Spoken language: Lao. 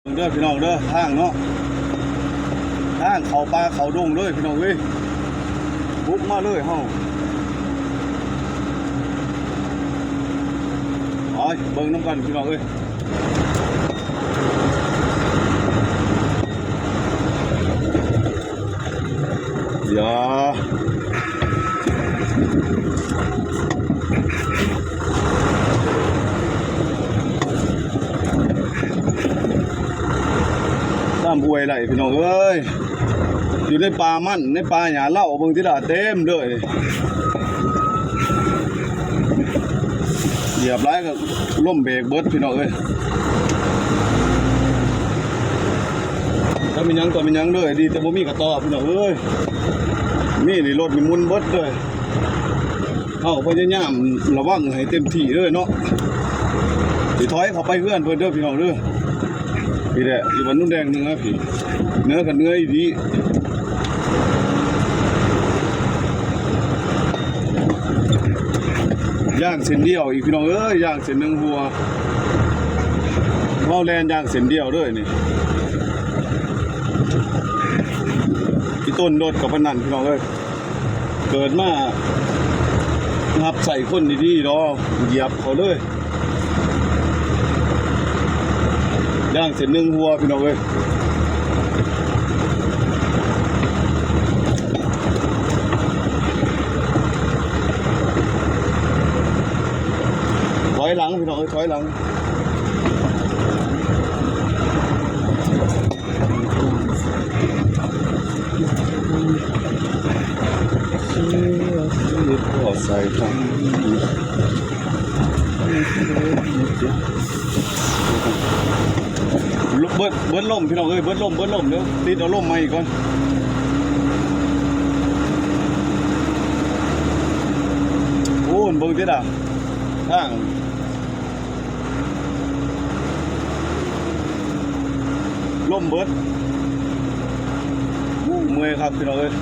ເດີພີ່ນ້ອງເດີ ທາງເນາະ ທາງເຂົ້າປ່າເຂົ້າດົງເລີຍພີ່ນ້ອງເອີຍ ບຸກມາເລີຍເຮົາ ໄປເບິ່ງນຳກັນພີ່ນ້ອງເອີຍ. ຢ່າ ນ້ຳຫ້ວຍໄຫຼພີ່ນ້ອງເອີຍ ຢູ່ໃນປ່າມັນ ໃນປ່າຫຍ້າເລົາ ເບິ່ງຕິລະ ເຕັມເລີຍ ຢຽບຫຼາຍກໍ ລົມເບກເບິດພີ່ນ້ອງເອີຍ ກໍມີຫຍັງກໍມີຫຍັງເດີ ດີແຕ່ບໍ່ມີກະຕໍພີ່ນ້ອງເອີຍ ມີນີ້ລົດນີ້ໝຸນເບິດເລີຍ ເຮົາພະຍາຍາມລະວັງໃຫ້ເຕັມທີ່ເດີເນາະ ຊິຖອຍເຂົ້າໄປເຮືອນເພິ່ນເດີພີ່ນ້ອງເດີ ນີ້ແຫຼະ ຢູ່ບ້ານໂນນແດງເໜືອພີ້ ເໜືອກໍເໜືອອີ່ຫຼີ. ຢາງເສັ້ນດຽວອີກພີ່ນ້ອງເອີຍ ຢາງເສັ້ນໜຶ່ງຫົວ ເຮົາແລ່ນຢາງເສັ້ນດຽວເດີນີ້ ອີ່ຕົ້ນລົດກໍປານນັ້ນພີ່ນ້ອງເອີຍ ເກີດມາຮັບໃຊ້ຄົນດີໆດອກ ຢຽບເຂົາເລີຍ ຢ່າງເສັ້ນໜຶ່ງຫົວພີ່ນ້ອງເອີຍ ຖອຍຫຼັງພີ່ນ້ອງເອີຍ ຖອຍຫຼັງ. ເບິດ ເບິດລົມພີ່ນ້ອງເອີຍ ເບິດລົມ ເບິດລົມເດີ ຕິດເອົາລົມໃໝ່ກ່ອນ ໂອ້ ເບິ່ງຕິດອ່ະ ທາງ ລົມເບິດ ໂອ້ ເມື່ອຍຄັກພີ່ນ້ອງເອີຍ.